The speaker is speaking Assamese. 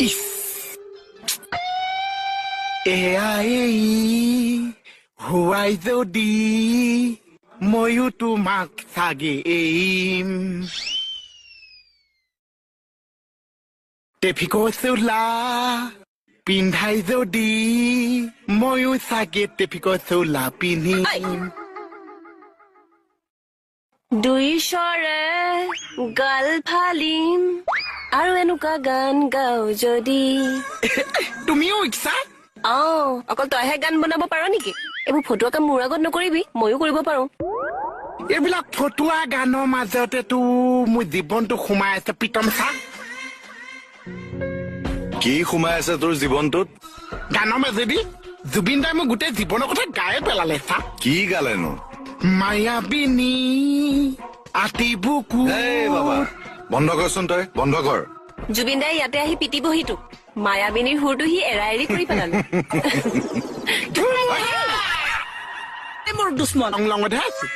ইছ, এয়া এই হোৱাই যদি ময়ো তোমাক চাগে এৰিম। ট্ৰেফিকৰ চোলা পিন্ধাই যদি ময়ো চাগে ট্ৰেফিকৰ চোলা পিন্ধিম। দুই স্বৰে গাল ফালিম আৰু এনেকুৱা গান গাওঁ যদি। তুমিও ইচ্ছা? অ, অকল তইহে গান বনাব পাৰ নেকি? এইবোৰ ফটোৱা কাম মোৰ আগত নকৰিবি, ময়ো কৰিব পাৰো। এইবিলাক ফটোৱা গানৰ মাজতেতো মোৰ জীৱনটো সোমাই আছে প্ৰীতম চা। কি সোমাই আছে তোৰ জীৱনটোত? গানৰ মাজেদি জুবিন দাই মোৰ গোটেই জীৱনৰ কথা গায়ে পেলালে চা। কি গালেনো? মায়াবিনী আতি বুকু। এই বাবা, বন্ধ কৰচোন, তই বন্ধ কৰ। জুবিন দাই ইয়াতে আহি পিটিবহি তোক। মায়াবিনীৰ সুৰটো সি এৰা এৰি কৰি পেলালে। মোৰ দুশ্মন লঙতহে আছে।